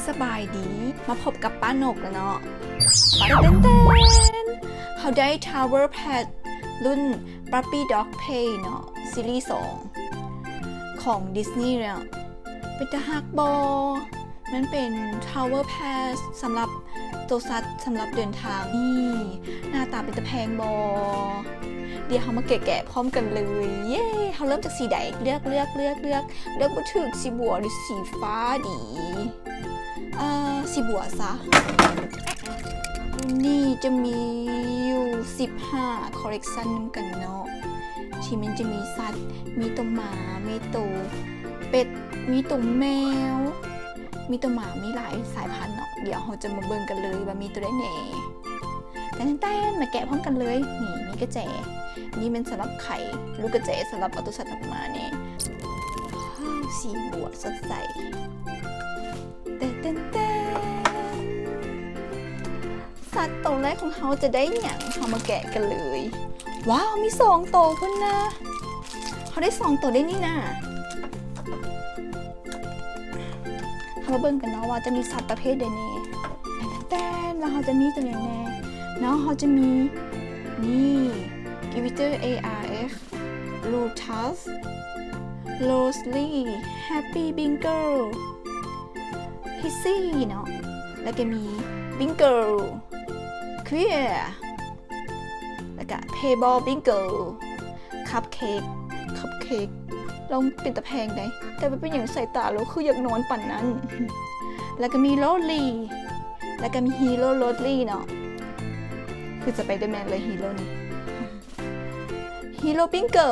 ສະບາຍດີ ມາພົບກັບປ້ານົກແລ້ວເນາະ. ປາເຕັນເຕັນ ເຮົາໄດ້ Tower Pad ລຸ້ນ Puppy Dog Play ເນາະ ຊີຣີສອງ ຂອງ Disney ເນາະ. ເປັນຕາຮັກບໍ່? ມັນເປັນ Tower Pad ສຳລັບໂຕສັດ ສຳລັບເດີນທາງ. ນີ້ ໜ້າຕາເປັນຕາແພງບໍ່? ດຽວເຮົາມາແກະໆພ້ອມກັນເລີຍ. ເຢ້ ເຮົາເລີ່ມຈາກສີໃດ? ເລືອກ ເລືອກ ເລືອກ ເລືອກ ເລືອກບໍ່ຖືກ ສີບົວ ຫຼື ສີຟ້າດີ? ເອີ ສີບົວຊະ. ນີ້ຈະມີຢູ່ສິບຫ້າ collection ນຳກັນເນາະ ທີ່ມັນຈະມີສັດ ມີໂຕໝາ ມີໂຕເປັດ ມີໂຕແມວ ມີໂຕໝາ ມີຫຼາຍສາຍພັນເນາະ. ດຽວເຮົາຈະມາເບິ່ງກັນເລີຍວ່າມີໂຕໃດແດ່. ແຕ່ນແຕ່ນ ມາແກະພ້ອມກັນເລີຍ. ນີ້ ມີກະແຈ ນີ້ແມ່ນສຳລັບໄຂລູກກະແຈ ສຳລັບເອົາໂຕສັດອອກມາແດ່. ວ້າວ ສີບົວສົດໃສ. ແຕ່ນແຕ່ນແຕ່ນ ສັດໂຕແລກຂອງເຮົາຈະໄດ້ຫຍັງ? ເຮົາມາແກະກັນເລີຍ. ວ້າວ ມີສອງໂຕພຸ້ນນະ. ເຮົາໄດ້ສອງໂຕໄດ້ນີ້ນະ. ເຮົາມາເບິ່ງກັນເນາະວ່າຈະມີສັດປະເພດໃດແດ່. ແຕ່ນ ວ່າເຮົາຈະມີໂຕຫຍັງແດ່ເນາະ. ເຮົາຈະມີ ນີ້ Eviator ເອ ອາ ເອັຟ Lotus, Rosely, Happy, Bingo, Hissy ເນາະ. ແລ້ວກໍມີ Bingo, Clear, ແລ້ວກໍ Payball Bingo, Cupcake, Cupcake ລາວເປັນຕາແພງໃດ໋ ແຕ່ວ່າເປັນຫຍັງສາຍຕາລາວຄືຢາກນອນປານນັ້ນ. ແລ້ວກໍມີ Rosely ແລ້ວກໍມີ Hero Rosely ເນາະ ຄື Spider-Man ເລີຍ Hero ນີ້. Hero Bingo,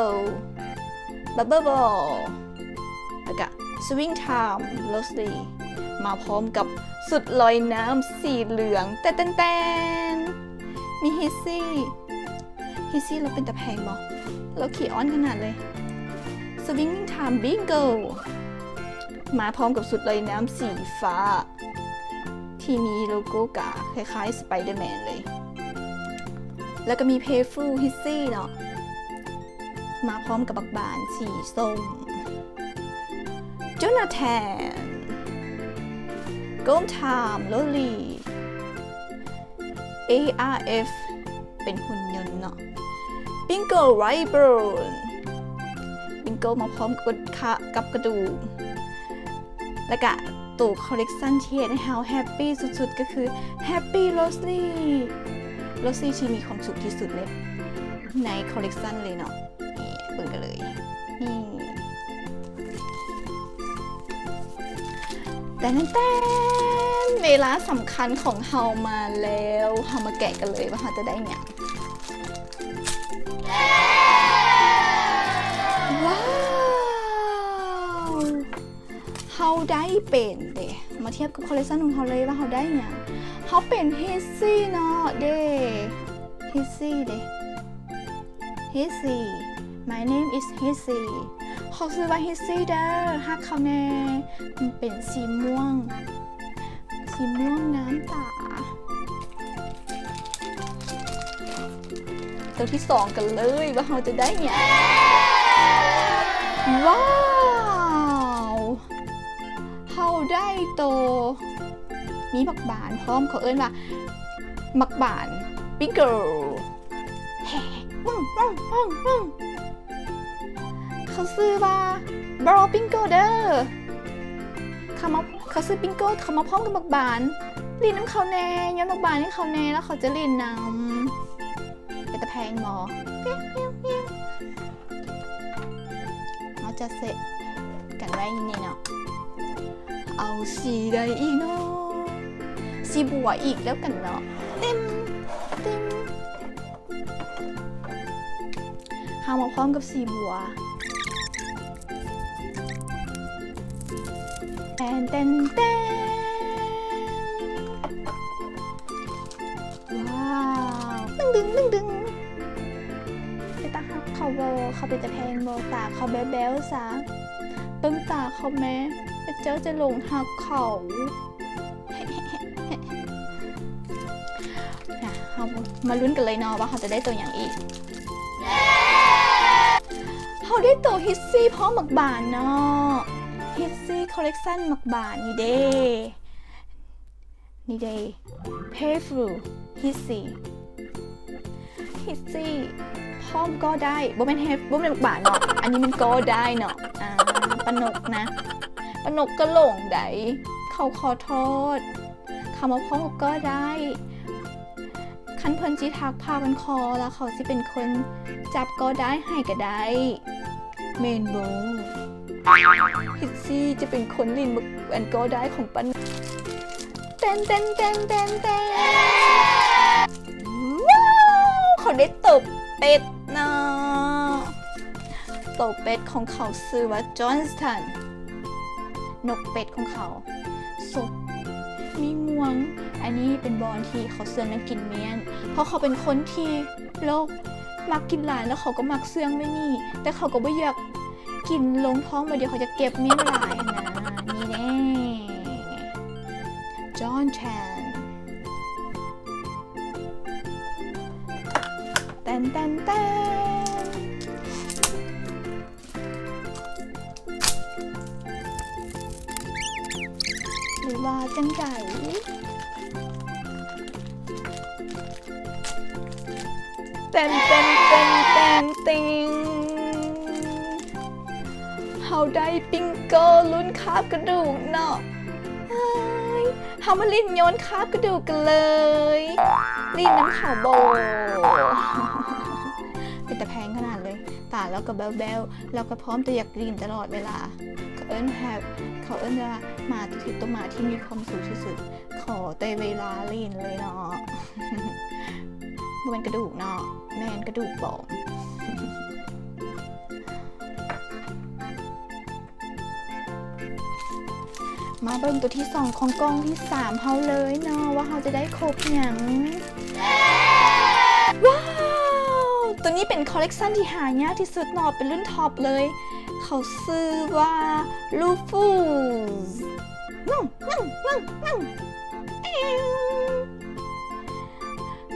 Bubble Ball ແລ້ວກະ Swing Time Rosely ມາພ້ອມກັບຊຸດລອຍນ້ຳສີເຫຼືອງ. ແຕ່ນແຕ່ນແຕ່ນ ມີ Hissy. Hissy ລາວເປັນຕາແພງບໍ່? ລາວຂີ້ອ້ອນຂະໜາດເລີຍ. Swing Time Bingo ມາພ້ອມກັບຊຸດລອຍນ້ຳສີຟ້າ ທີ່ມີໂລໂກ້ກາ ຄ້າຍໆ Spider-Man ເລີຍ. ແລ້ວກໍມີ Playful Hissy ເນາະ ມາພ້ອມກັບບັກບານສີສົ້ມ. Jonathan, Go Time Rosely, ເອ ອາ ເອັຟ ເປັນຫຸ່ນຍົນເນາະ. Bingo Wyvern, Bingo ມາພ້ອມກັບ ກັບກະດູກ. ແລ້ວກະໂຕ collection ທີ່ເຮັດໃຫ້ເຮົາ happy ສຸດໆ ກໍຄື Happy Rosely, Rosely ທີ່ມີຄວາມສຸກທີ່ສຸດໃນ ໃນ collection ເລີຍເນາະ. ນີ້ ເບິ່ງກັນເລີຍ. ນີ້ ແຕ່ນແຕ່ນ ເວລາສຳຄັນຂອງເຮົາມາແລ້ວ. ເຮົາມາແກະກັນເລີຍວ່າເຮົາຈະໄດ້ຫຍັງ. ວ້າວ ເຮົາໄດ້ເປັນເດ ມາທຽບກັບ collection ຂອງເຮົາເລີຍວ່າເຮົາໄດ້ຫຍັງ. ເຮົາເປັນ Hissy ເນາະເດ Hissy ເດ Hissy, My name is Hissy. ເຂົາຊື່ວ່າ Hissy ເດີ ຮັກເຂົາແດ່. ມັນເປັນສີມ່ວງ ສີມ່ວງງາມຕາ. ໂຕທີສອງກັນເລີຍວ່າເຮົາຈະໄດ້ຫຍັງ. ວ້າວ ເຮົາໄດ້ໂຕ ມີບັກບານພ້ອມ ເຂົາເອີ້ນວ່າບັກບານ Bingo. ເຂົາຊື່ວ່າ Brawl Bingo ເດີ. ເຂົາມາ ເຂົາຊື່ Bingo ເຂົາມາພ້ອມກັບບັກບານ. ຫຼິ້ນນຳເຂົາແດ່ ໂຍນບັກບານໃຫ້ເຂົາແດ່ ແລ້ວເຂົາຈະຫຼິ້ນນຳ. ເປັນຕາແພງບໍ່? ເຮົາຈະເຊັດກັນໄວ້ນີ້ເນາະ. ເອົາສີໃດອີກເນາະ? ສີບົວອີກແລ້ວກັນເນາະ. ຕິ່ມ ຕິ່ມ. ເຮົາມາພ້ອມກັບສີບົວ. ແຕ່ນແຕ່ນແຕ່ນ. ວ້າວ ດຶງໆໆໆ. ເປັນຕາຮັກເຂົາບໍ່? ເຂົາເປັນຕາແພງບໍ່? ຕາເຂົາແບວໆຊະ. ເບິ່ງຕາເຂົາແມ້ ເຈົ້າຈະຫຼົງຮັກເຂົາ. ເຮົາມາລຸ້ນກັນເລີຍເນາະວ່າເຮົາຈະໄດ້ໂຕຫຍັງອີກ. ເຮົາໄດ້ໂຕ Hissy ພ້ອມບັກບານເນາະ. Hissy Collection ບັກບານນີ້ເດ້. ນີ້ເດ້ ເພຟຣູ ຮິດຊີ ຣິດຊີ ພ້ອມກໍໄດ້ ບໍ່ແມ່ນເຮຟ ບໍ່ແມ່ນບັກບາເນາະ ອັນນີ້ມັນກໍໄດ້ເນາະ ອ່າ ປານົກນະ ປານົກກໍຫຼົງໄດ໋ ເຂົາຂໍໂທດ ເຂົາມາພ້ອມກໍໄດ້ ຄັນເພິ່ນຊິຖັກຜ້າພັນຄໍ ແລ້ວເຂົາຊິເປັນຄົນຈັບກໍໄດ້ໃຫ້ກໍໄດ້ ແມ່ນບໍ່? ຮິດຊີຈະເປັນຄົນຫຼິ້ນບັກ ອັນກໍໄດ້ຂອງປັນ ແຕນ ແຕນ ແຕນ ແຕນ ແຕນ ວ້າວ ເຂົາໄດ້ໂຕເປັດເນາະ ໂຕເປັດຂອງເຂົາຊື່ວ່າຈອນສະຕັນ ນົກເປັດຂອງເຂົາ ສົບ ມີງວງ ອັນນີ້ເປັນບ່ອນທີ່ເຂົາເຊື່ອງກິນມ້ຽນ ເພາະເຂົາເປັນຄົນທີ່ໂລກ ມັກກິນຫຼາຍ ແລ້ວເຂົາກໍມັກເຊື່ອງໄວ້ນີ້ ແຕ່ເຂົາກໍບໍ່ຢາກກິນລົງທ້ອງ ບາດດຽວເຂົາຈະເກັບມ້ຽນຫຼາຍຫັ້ນນະ ນີ້ແນ່ ຈອນສະຕັນ ແຕນ ແຕນ ແຕນ. ຫຼືວ່າຈັ່ງໃດ? ແຕນ ແຕນ ແຕນ ແຕນ ເຕັງ ເຮົາໄດ້ບິງໂກລຸ້ນຄາບກະດູກເນາະ ເຮີ້ຍ ເຮົາມາຫຼິ້ນໂຍນຄາບກະດູກກັນເລີຍ ຫຼິ້ນນຳເຂົາບໍ? ເປັນຕາແພງຂະໜາດເລີຍ ຕາລາວກໍແບວໆ ລາວກໍພ້ອມແຕ່ຢາກຫຼິ້ນຕະຫຼອດເວລາ ເຂົາເອີ້ນແຮບ ເຂົາເອີ້ນວ່າໝາ ໂຕທີ່ ໂຕໝາທີ່ມີຄວາມສຸກທີ່ສຸດ ຂໍແຕ່ເວລາຫຼິ້ນເລີຍເນາະ ບໍ່ແມ່ນກະດູກເນາະ ແມ່ນກະດູກປອມ. ມາເບິ່ງໂຕທີສອງຂອງກ່ອງທີສາມເຮົາເລີຍເນາະ ວ່າເຮົາຈະໄດ້ຄົບຫຍັງ. ວ້າວ! ໂຕນີ້ເປັນຄໍເລັກຊັນທີ່ຫາຍາກທີ່ສຸດເນາະ ເປັນລຸ້ນທັອບເລີຍ ເຂົາຊື່ວ່າລູຟູສ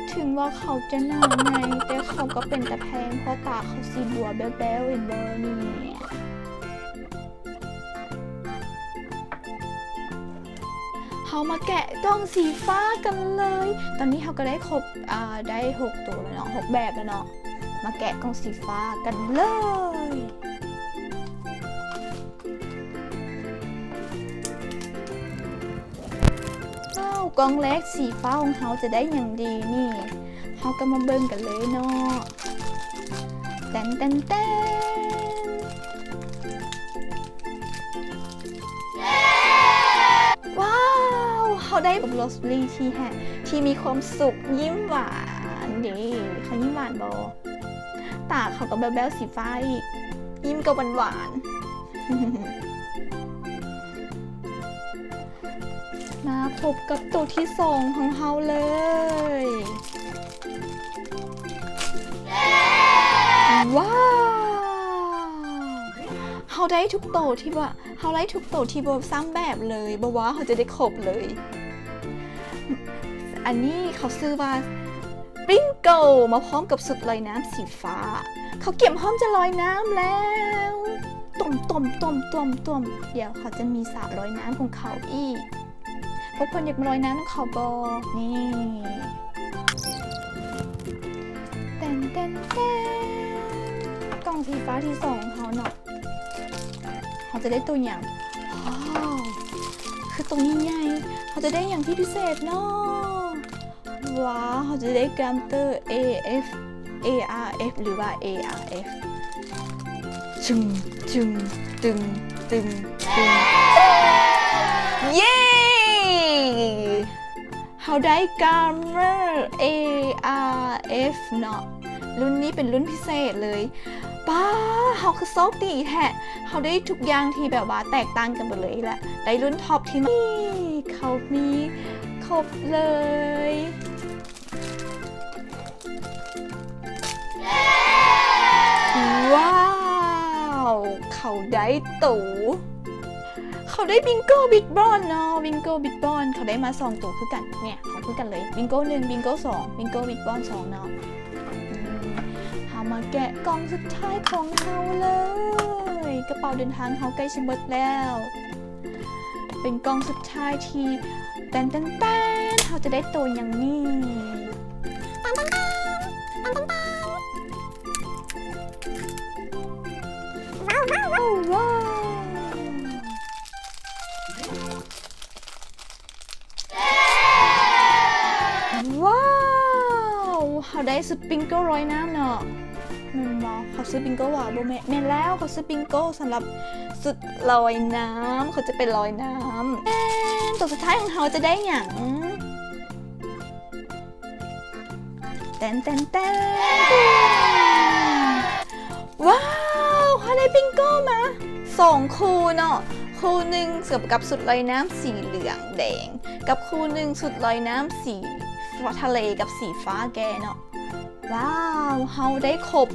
ເຖິງວ່າເຂົາຈະໜ້າໃຫຍ່ ແຕ່ເຂົາກໍເປັນຕາແພງ ເພາະຕາເຂົາສີບົວແບວໆ ເຫັນບໍ່ນີ້? ເຮົາມາແກະກ່ອງສີຟ້າກັນເລີຍ ຕອນນີ້ເຮົາກໍໄດ້ຄົບ ອ່າ ໄດ້ຫົກໂຕແລ້ວເນາະ ຫົກແບບແລ້ວເນາະ ມາແກະກ່ອງສີຟ້າກັນເລີຍ. ວ້າວ ກ່ອງແລກສີຟ້າຂອງເຮົາຈະໄດ້ຫຍັງດີນີ້? ເຮົາກໍມາເບິ່ງກັນເລີຍເນາະ ແຕນ ແຕນ ແຕນ ວ້າວ ເຮົາໄດ້ບັກໂຣສເບີຣີທີ່ແຮ ທີ່ມີຄວາມສຸກ ຍິ້ມຫວານເດ້ ເຂົາຍິ້ມຫວານບໍ່? ຕາເຂົາກໍແບວໆ ສີຟ້າອີກ ຍິ້ມກໍຫວານໆ. ມາພົບກັບໂຕທີສອງຂອງເຮົາເລີຍ ວ້າວ ເຮົາໄດ້ທຸກໂຕທີ່ວ່າ ເຮົາໄດ້ທຸກໂຕທີ່ບໍ່ຊ້ຳແບບເລີຍ ບໍ່ວ່າເຮົາຈະໄດ້ຄົບເລີຍ ອັນນີ້ເຂົາຊື່ວ່າ ບິງໂກ ມາພ້ອມກັບຊຸດລອຍນ້ຳສີຟ້າ ເຂົາກຽມພ້ອມຈະລອຍນ້ຳແລ້ວ ຕົມໆໆໆ ດຽວເຂົາຈະມີສະລອຍນ້ຳຂອງເຂົາອີກ ພວກເພິ່ນຢາກມາລອຍນ້ຳນຳເຂົາບໍ່? ນີ້ ແຕນ ແຕນ ແຕນ ກ່ອງສີຟ້າທີສອງຂອງເຮົາເນາະ ເຮົາຈະໄດ້ໂຕຫຍັງ? ວ້າວ ຄືໂຕນີ້ໃຫຍ່ ເຮົາຈະໄດ້ຫຍັງທີ່ພິເສດເນາະ? ວ້າວ ເຮົາຈະໄດ້ກຣາມເຕີ ເອ ເອັຟ ເອ ອາ ເອັຟ ຫຼືວ່າ ເອ ອາ ເອັຟ ຊຶງ ຊຶງ ຕຶງ ຕຶງ ຕຶງ ເຢ້ ເຮົາໄດ້ກຣາມເຕີ ເອ ອາ ເອັຟ ເນາະ ລຸ້ນນີ້ເປັນລຸ້ນພິເສດເລີຍ. ປ້າ ເຮົາຄືໂຊກດີແທ້ ເຮົາໄດ້ທຸກຢ່າງທີ່ແບບວ່າແຕກຕ່າງກັນໄປເລີຍ ແລະ ໄດ້ລຸ້ນທັອບທີ່ ເຂົາມີຄົບເລີຍ. ວ້າວ ເຂົາໄດ້ໂຕ ເຂົາໄດ້ບິງໂກບິດບອນເນາະ ບິງໂກບິດບອນ ເຂົາໄດ້ມາສອງໂຕຄືກັນ ເນຍ ເຂົາຄືກັນເລີຍ ບິງໂກໜຶ່ງ ບິງໂກສອງ ບິງໂກບິດບອນສອງເນາະ. ເຮົາມາແກະກ່ອງສຸດທ້າຍຂອງເຮົາເລີຍ ກະເປົາເດີນທາງເຮົາໃກ້ຊິໝົດແລ້ວ ເປັນກ່ອງສຸດທ້າຍທີ່ ແຕນ ແຕນ ແຕ ເຮົາຈະໄດ້ໂຕຫຍັງນີ້? ວ້າວ ວ້າວ ວ້າວ ວ້າວ ເຮົາໄດ້ສະປຣິງເກີລລອຍນ້ຳເນາະ. ແມ່ນບໍ່? ເຂົາຊື້ປຣິງເກີລຫວາ? ບໍ່ແມ່ນ. ແມ່ນແລ້ວ, ເຂົາຊື້ປຣິງເກີລສຳລັບຊຸດລອຍນ້ຳ, ເຂົາຈະໄປລອຍນ້ຳ. ແມ່ນ, ໂຕສຸດທ້າຍຂອງເຮົາຈະໄດ້ຫຍັງ? ແຕນ ແຕນ ແຕນ. ວ້າວ! ເຮົາໄດ້ປຣິງເກີລມາສອງຄູ່ເນາະ, ຄູ່ໜຶ່ງກັບຊຸດລອຍນ້ຳສີເຫຼືອງແດງ ກັບຄູ່ໜຶ່ງຊຸດລອຍນ້ຳສີທະເລກັບສີຟ້າແກ່ເນາະ. ວ້າວ! ເຮົາໄດ້ຄົບ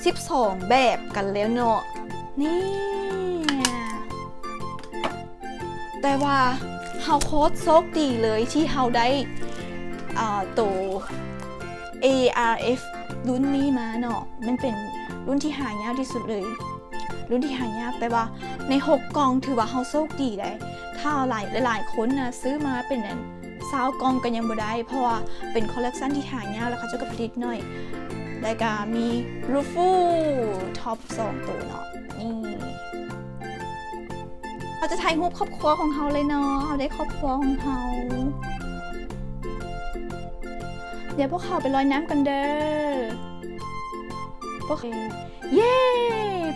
ສິບສອງແບບກັນແລ້ວເນາະ ນີ້. ແຕ່ວ່າເຮົາໂຄດໂຊກດີເລີຍທີ່ເຮົາໄດ້ ອ່າ ໂຕ ເອອາເອັຟ ລຸ້ນນີ້ມາເນາະ, ມັນເປັນລຸ້ນທີ່ຫາຍາກທີ່ສຸດເລີຍ, ລຸ້ນທີ່ຫາຍາກ. ແຕ່ວ່າໃນຫົກກ່ອງຖືວ່າເຮົາໂຊກດີໄດ໋. ຖ້າຫຼາຍ ຫຼາຍໆຄົນນະຊື້ມາເປັນອັນ ຊາວກ່ອງກໍຍັງບໍ່ໄດ້ ເພາະວ່າເປັນຄໍເລັກຊັນທີ່ຫາຍາກ ແລ້ວເຂົາເຈົ້າກໍຜະລິດໜ້ອຍ. ແລ້ວກໍມີລູຟູທັອບສອງໂຕເນາະ ນີ້. ເຮົາຈະຖ່າຍຮູບຄອບຄົວຂອງເຮົາເລີຍເນາະ, ເຮົາໄດ້ຄອບຄົວຂອງເຮົາ. ດຽວພວກເຮົາໄປລອຍນ້ຳກັນເດີ. ພວກ ເຢ້!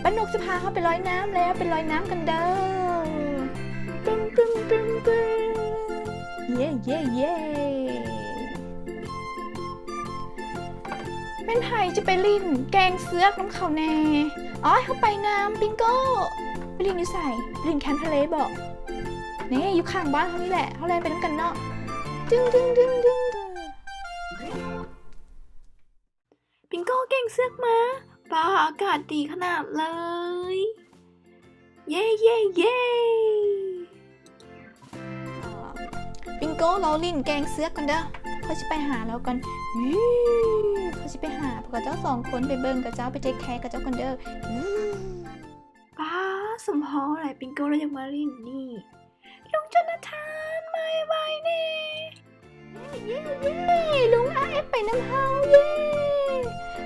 ປ້ານົກຊິພາເຮົາໄປລອຍນ້ຳແລ້ວ, ໄປລອຍນ້ຳກັນເດີ. ປຶ້ມ ປຶ້ມ ປຶ້ມ ປຶ້ມ. ເຢ້ ເຢ້ ເຢ້! ແມ່ນໃຜຈະໄປຫຼິ້ນແກ່ງເຊືອກນຳເຂົາແດ່? ໂອ້ຍ ເຮົາໄປນຳ ປິງໂກ້. ໄປຫຼິ້ນຢູ່ໃສ? ໄປຫຼິ້ນແຄມທະເລບໍ? ນີ້ ຢູ່ຂ້າງບ້ານເຮົານີ້ແຫຼະ, ເຮົາແລ່ນໄປນຳກັນເນາະ. ດຶງ ດຶງ ດຶງ ດຶງ. ປິງໂກ້ແກ່ງເຊືອກມາ. ປ້າ ອາກາດດີຂະໜາດເລີຍ. ເຢ້ ເຢ້ ເຢ້! ປິງໂກ້ ລາວຫຼິ້ນແກ່ງເຊືອກກ່ອນເດີ. ຂ້ອຍຊິໄປຫາລາວກ່ອນ. ວິວ ຂ້ອຍຊິໄປຫາພວກເຈົ້າສອງຄົນ ໄປເບິ່ງເຂົາເຈົ້າ ໄປເທກແຄເຂົາເຈົ້າກ່ອນເດີ. ວ້າ ສົມພໍແຫຼະ ປິງໂກ້ລາວຢາກມາຫຼິ້ນນີ້. ລຸງໂຈນາທານ ມາໄວໆແດ່. ເຢ້ ເຢ້ ເຢ້! ລຸງອາເອັຟໄປນຳເຮົາ. ເຢ້!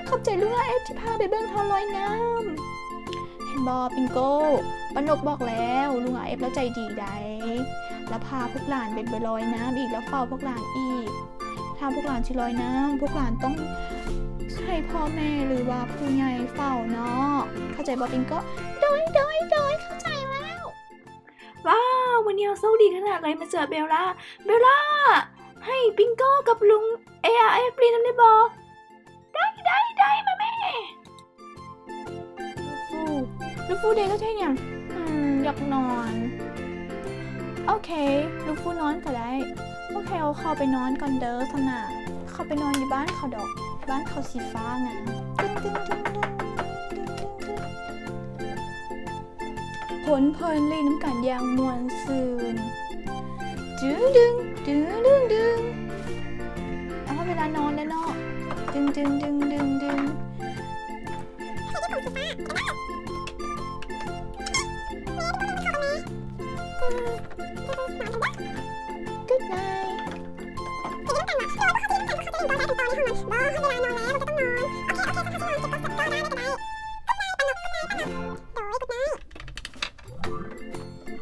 ຂອບໃຈລຸງອາເອັຟທີ່ພາໄປເບິ່ງເຮົາລອຍນ້ຳ. ເຫັນບໍ່ ປິງໂກ້? ປ້ານົກບອກແລ້ວ, ລຸງອາເອັຟລາວໃຈດີໃດ໋. ລາວພາພວກຫຼານໄປລອຍນ້ຳອີກ, ລາວເຝົ້າພວກຫຼານອີກ. ຖ້າພວກຫຼານຊິລອຍນ້ຳ, ພວກຫຼານຕ້ອງໃຫ້ພໍ່ແມ່ ຫຼືວ່າຜູ້ໃຫຍ່ເຝົ້າເນາະ. ເຂົ້າໃຈບໍ່ ປິງໂກ້? ໂດຍ ໂດຍ ໂດຍ, ເຂົ້າໃຈແລ້ວ. ວ້າວ ມື້ນີ້ເຮົາໂຊກດີຂະໜາດເລີຍ ມາເຈີເບລລາ. ເບລລາ ໃຫ້ປິງໂກ້ກັບລຸງ ເອອາເອັຟ ຫຼິ້ນນຳໄດ້ບໍ່? ໄດ້ ໄດ້ ໄດ້ ມາແມ່. ລູຟູ ລູຟູເດ ເຈົ້າເຮັດຫຍັງ? ອືມ ຢາກນອນ. ໂອເຄ ລູຟູນອນກໍໄດ້. ໂອເຄ ເຮົາເຂົ້າໄປນອນກ່ອນເດີຊັ້ນນະ. ເຂົ້າໄປນອນຢູ່ບ້ານເຂົາດອກ, ບ້ານເຂົາສີຟ້າງາມ. ຕຶງ ຕຶງ ຕຶງ ຕຶງ. ຄົນເພິ່ນຫຼິ້ນນຳກັນຢ່າງມ່ວນຊື່ນ. ດຶງ ດຶງ ດຶງ ດຶງ ດຶງ. ເອົາ ເວລານອນແລ້ວເນາະ. ດຶງ ດຶງ ດຶງ ດຶງ ດຶງ. Good night.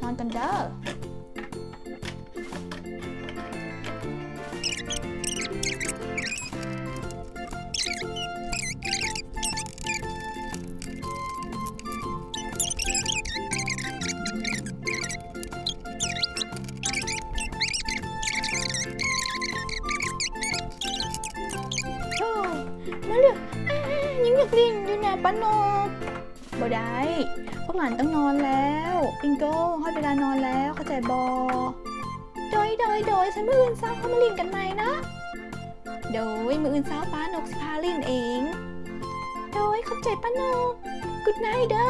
ນອນກັນເດີ. ໂອ້ ມາເລີຍ. ຍັງຢາກຫຼິ້ນຢູ່ນະ ປ້ານົກ. ບໍ່ໄດ້ ພວກຫຼານຕ້ອງນອນແລ້ວ. ປິງໂກ້ ຮອດເວລານອນແລ້ວ ເຂົ້າໃຈບໍ່? ໂດຍ ໂດຍ ໂດຍ ຊັ້ນມື້ອື່ນເຊົ້າເຮົາມາຫຼິ້ນກັນໃໝ່ເນາະ. ໂດຍ ມື້ອື່ນເຊົ້າປ້ານົກຊິພາຫຼິ້ນເອງ. ໂດຍ ຂອບໃຈປ້ານົກ. Good night ເດີ.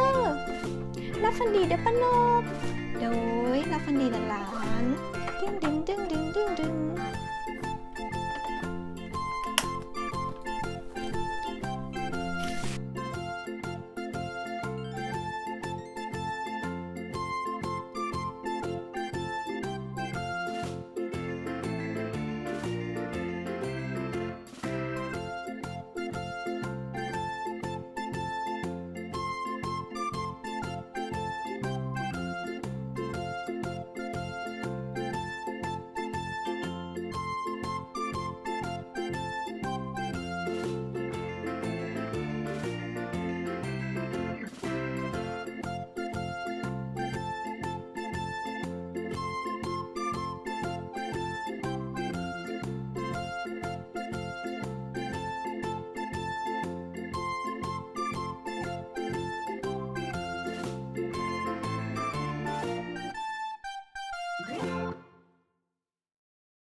ຫຼັບຝັນດີເດີປ້ານົກ. ໂດຍ ຫຼັບຝັນດີຫຼານໆ. ດຶງ ດຶງ ດຶງ ດຶງ ດຶງ ດຶງ.